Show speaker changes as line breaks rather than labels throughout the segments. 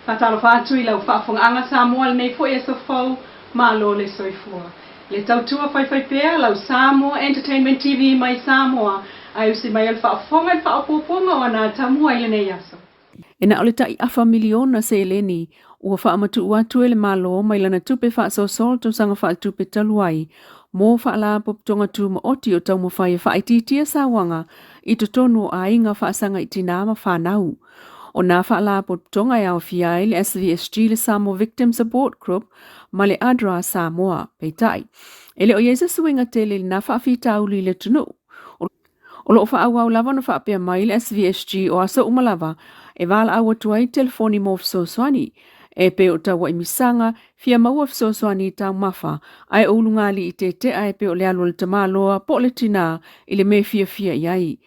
Faatalofa atu i lau faafogaaga Samoa lenei foi aso fou, malo le soifua. Le tautua faifaipea lau Samoa Entertainment TV mai Samoa ae usi mai o le faafofoga i le faaopoopoga o ana atamua i lenei aso.
E na o le tai afa miliona seleni ua faamatuu atu e le Malo mai lana tupe faasoasoa tausaga faaletupe talu ai mo Faalapotopotoga Tumaoti o taumafai e faaitiitia sauaga i totonu o aiga faasaga i tinā ma fanau. O nā faalapotopotoga e aofia ai le SVSG, le Samoa Victim Support Group ma le ADRA Samoa. Peitai, e le o i ai se suiga tele i lenā faafitauli i le atunuu. O lo o faaauau lava ona faapea mai le SVSG o aso uma lava e valaau atu ai telefoni mo fesoasoani e pei o tauaimisaga, fia maua fesoasoani i taumafa, ae o ulugalii tetea e pei o le alu a le tamaloa po o le tinā i le mea e fiafia i ai.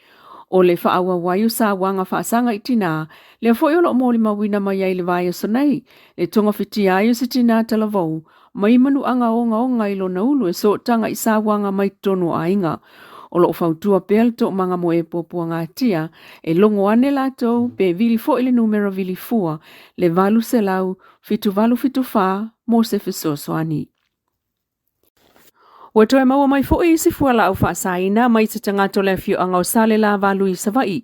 O le faaauau ai o sauaga faasaga i tinā, lea foi o lo o molimauina mai ai i le vaiaso nei, le togafitia ai o se tinā talavou mai manuaga ogaoga i lona ulu e sootaga i sauaga mai totonu o aiga. O lo o fautua pea le toomaga mo e puapuagatia e logo ane latou pe vili foi le numera vili fua le 800 7874 mo se fesoasoani. Ua toe maua mai foi isi fualaau faasaina mai se tagata o le afioaga o Salelavalu i Savaii.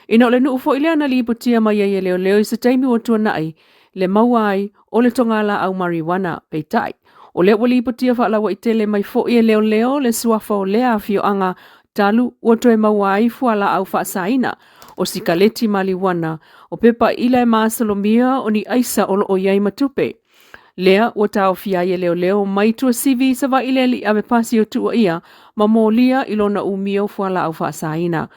Ina o le nuu foi lea na lipotia mai ai e leoleo i se taimi ua tuanai le maua ai o le togalaau marijuana. Peitai, o lea ua lipotia faalauaitele mai foi e leoleo le suafa o lea afioaga talu ua toe maua ai fualaau faasaina o sikaleti maliuana, o pepa ila e masalomia o ni aisa o lo o i ai ma tupe. Lea ua taofia ai e leoleo mai Tuasivi i Savaii le alii ave pasi o Tuuaia ma molia i lona umia o fualaau faasaina.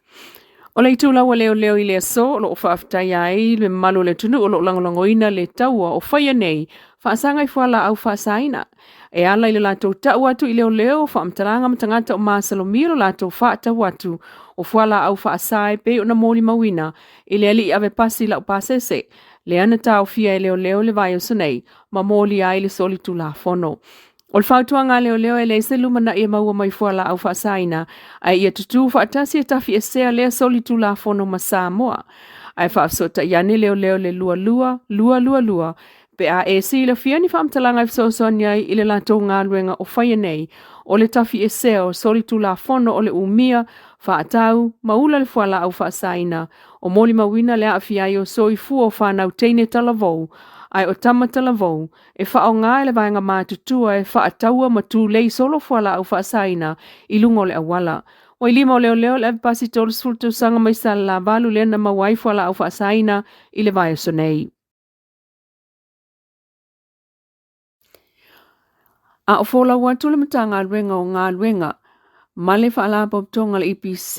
O le itulau a leoleo i le aso o lo o faafetaia ai le mamalu o le atunuu o lo o lagolagoina le taua o faia nei faasaga i fualaau faasaina e ala i le latou tau atu i leoleo faamatalaga ma tagata o masalomia lo latou faatau atu o fualaau faasa e pei ona molimauina i le alii ave pasi laupasese lea na taofia e leoleo le vaiaso nei ma molia ai le solitulafono. O le fautuaga a leoleo e leai se lumanai e maua mai fualaau faasaina, ae ia tutū faatasi e tafiesea lea solitulafono ma Samoa. Ae faafesootai ane leoleo le 22 222 pe a e silafia ni faamatalaga e fesoasoani ai i le latou galuega o faia nei o le tafiesea o solitulafono o le umia faatau ma ula le fualaau faasaina o molimauina le aafia ai o soifua o fanau teine talavou ae o tama talavou e faaaoga e le vaega matutua e faataua ma tulei solo fualaau faasaina i luga o le auala. Ua i lima o leoleo le avepasi 30 tausaga mai Salelavalu lea na maua ai fualaau faasaina i le vaiaso nei. A o folau atu le Matagaluega o Galuega ma le Faalapotopotoga a le EPC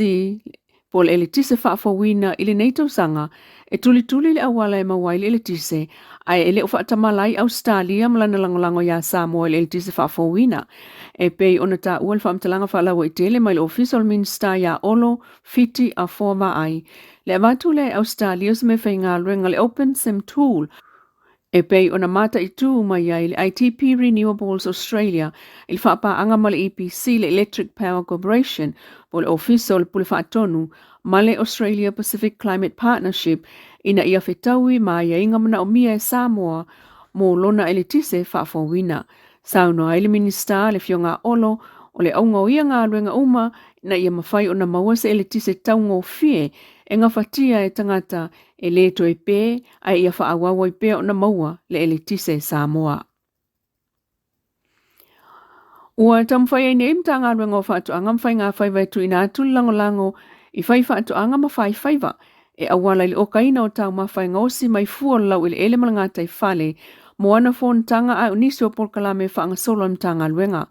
po o le eletise faafouina i lenei tausaga e tulituli le auala e maua ai le eletise, ae e le o faatamala ai Ausetalia ma lana lagolago iā Samoa i le eletise faafouina, e pei ona taua le faamatalaga faalauaitele mai le Ofisa o le Minisita iā Olo Fiti Afoa Vaai. Le avatu lea e Ausetalia o se meafaigaluega le Open Sim Tool, e pei ona mataitū mai ai le ITP Renewables Australia i le faapaaga ma le EPC, le Electric Power Corporation, po o le Ofisa o le Pule Faatonu, ma le Australia Pacific Climate Partnership ina ia fetaui ma aiaiga manaomia e Samoa mo lona eletise faafouina. Saunoa ai le Minisita, le Afioga a Olo, o le auga o ia galuega uma ina ia mafai ona maua se eletise taugofie e gafatia e tagata e lē toe pē ae ia faaauau ai pea ona maua le eletise e Samoa. Ua taumafai ai nei Matagaluega o Faatoaga ma Faigafaiva e tuuina atu le lagolago i faifaatoaga ma faifaiva e auala i le okaina o taumafa e gaosi mai fua o le laueleele ma le gataifale mo ana fonotaga a o nisi o polokalame faagasolo a le Matagaluega.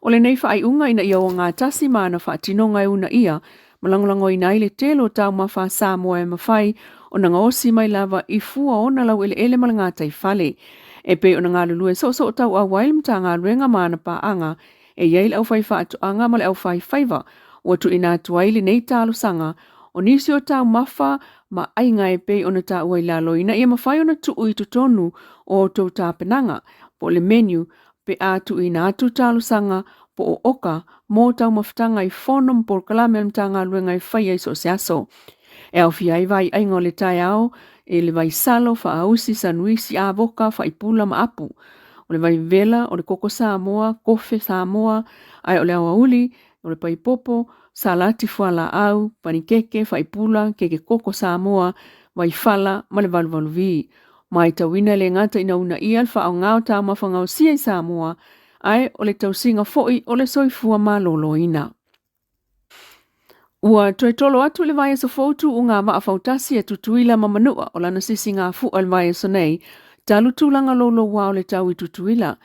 O lenei faaiuga ina ia ogatasi ma ana faatinoga e uunaia ma lagolagoina ai le tele o taumafa a Samoa e mafai ona gaosi mai lava i fua ona laueleele ma le gataifale. E pei ona galulue soosoo tauau ai le Matagaluega ma ana paaga e i ai le aufaifaatoaga ma le aufaifaiva ua tuuina atu ai lenei talosaga o nisi o taumafa ma aiga e pei ona taua i lalo ina ia mafai ona tuu i totonu o outou tapenaga po o le menu pe a tuuina atu talosaga po o oka mo taumafataga i fono ma polokalame a le Matagaluega e faia i so o se aso. E aofia ai vaiaiga o le taeao, e le vaisalo, faaausi, sanuisi, avoka, faipula ma apu. O le vaivela, o le koko Samoa, kofe Samoa, ae o le aoauli, o le paipopo, salati fualaau, panikeke, faipula, keke koko Samoa, vaifala ma le valuvaluvi. Matauina e le gata ina uunaia le faaaoga o taumafa gaosia i Samoa, ae o le tausiga foi o le soifua maloloina. Ua toe tolo atu i le vaiaso fou tuuga vaa fautasi a Tutuila ma Manua o lana sisigafua i le vaiaso nei, talu tulaga louloua o le tau i Tutuila.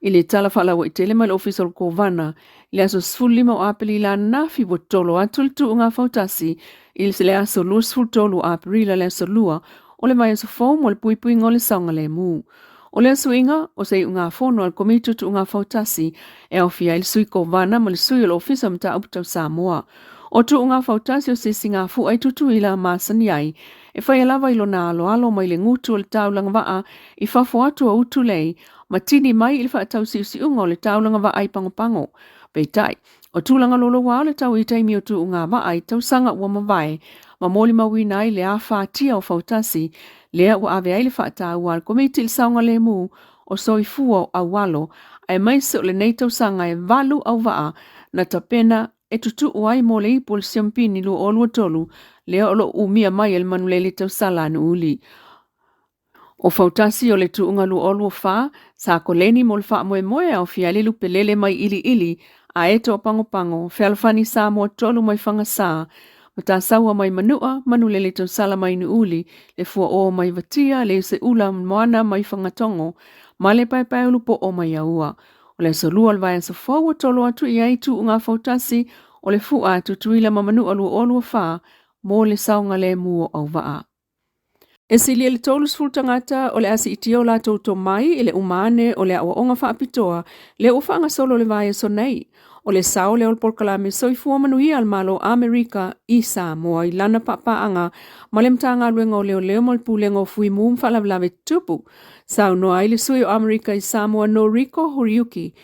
I le tala faalauaitele mai le Ofisa o le Kovana i le aso 15 o Aperila ananafi ua tolo atu le tuuga fautasi i le aso 23 o Aperila le aso 2 o le vaiaso fou mo le puipuiga o le saogalemu. O lea suiga, o se iugafono a le Komiti o Tuuga Fautasi e aofia ai le Sui Kovana ma le Sui o le Ofisa o Mataupu Tau Samoa. O Tuuga Fautasi o se sisigafua i Tutuila masani ai e faia lava i lona aloalo mai le gutu o le taulaga vaa i fafo atu o Utulei ma tini mai i le faatausiusiuga o le taulaga vaa i Pagopago. Peitai, o tulaga louloua o le tau i taimi o tuuga vaa i tausaga ua mavae ma molimauina ai le afatia o fautasi lea ua ave ai le faataua a le Komiti i le saogalemu o soifua o aualo aemaise o lenei tausaga e 8 auvaa na tapena e tutuu ai mo le ipu o le Siamupini 2023 lea o lo o umia mai e le manulele tausala a Nuuuli. O fautasi o le tuuga 2024, sa koleni mo le faamoemoe e aofia ai le lupelele mai Iliili a eto o Pagopago, Fealofani Samoa 3 mai Fagasā, Matasaua mai Manua, Manulele Tausala mai Nuuuli, le Fuaō mai Vatia, le Seula Moana mai Fagatogo, ma le Paepaeulupo'o mai Aua. O le aso 2 o le vaiaso fou ua tolo atu i ai tuuga fautasi o le fua a Tutuila ma Manua 2024 mo le saogalemu o auvaa. E silia i le 30 tagata o le a siitia o latou tomai i le uma ane o le aoaoga faapitoa lea ua faagasolo i le vaiaso nei. O le sao lea o le polokalame Soifua Manuia a le Malo o Amerika i Samoa i lana paapaaga ma le Matagaluega o Leoleo ma le Pulega o Fuimu ma Faalavelave Tutupu. Saunoa ai le sui o Amerika i Samoa Noriko Horiyuki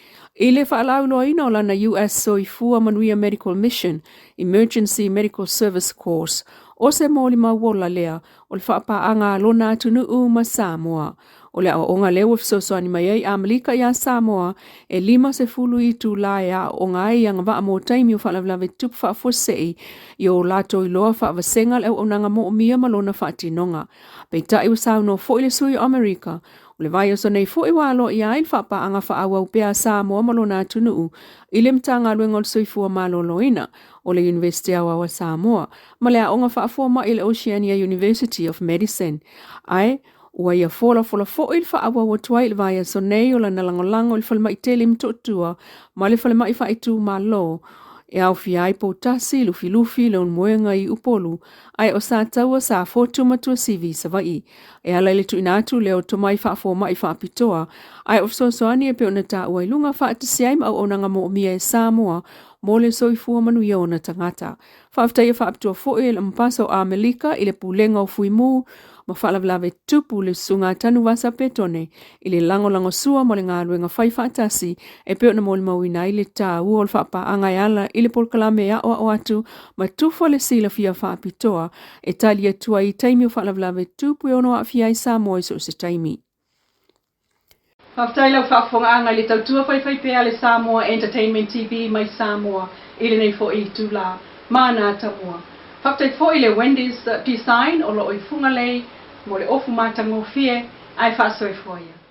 i le faalauiloaina o lana US Soifua Manuia Medical Mission Emergency Medical Service Course o se molimau ola lea o le faapaaga a lona atunuu ma Samoa. O le aoaoga lea ua fesoasoani mai ai Amelika iā Samoa e 50 itulā e aooga ai i agavaa mo taimi o faalavelave tutupu faafuasei i o latou iloa faavasega le auaunaga moomia ma lona faatinoga. Peitai ua saunoa foi le sui o Amerika, o le vaiaso nei foi ua aloaia ai le faapaaga faaauau pea a Samoa ma lona atunuu i le Matagaluega o le Soifua Maloloina o le Iunivesite Aoao a Samoa ma le Aoga Faafoamai a le Oceania University of Medicine. Ae ua ia folafola foi le faaauau atu ai i le vaiaso nei o lana lagolago i le falemai tele i Motootua ma le falemai faaitumalo e aofia ai Poutasi, Lufilufi, Leulumoega i Upolu, ae o Sataua, Safotu ma Tuasivi i Savaii. E ala i le tuuina atu lea o tomai faafoamai faapitoa, ae o fesoasoani e pei ona taua i luga faatasi ai ma auaunaga moomia e Samoa mo le soifua manuia o ona tagata. Faafetaia faapitoa foi e le Mpasa o Amelika i le Pulega o Fuimu ma Faalavelave Tutupu le Susuga a Tanuvasa Petone i le lagolagosua ma le galuega fai faatasi e pei ona molimauina ai le taua o le faapaaga e ala i le polokalame e aoao atu ma tufa le silafia faapitoa e tali atu ai i taimi o faalavelave tutupu e ono aafia ai Samoa i so o se taimi.
Faafetai lau faafofogaaga i le tautua faifaipea a le Samoa Entertainment TV mai Samoa i lenei foi itula. Mana Tamua. Faafetai foi i le Wendy's Design o lo o i Fugalei mo le ofu matagofie ae faasoifua ia.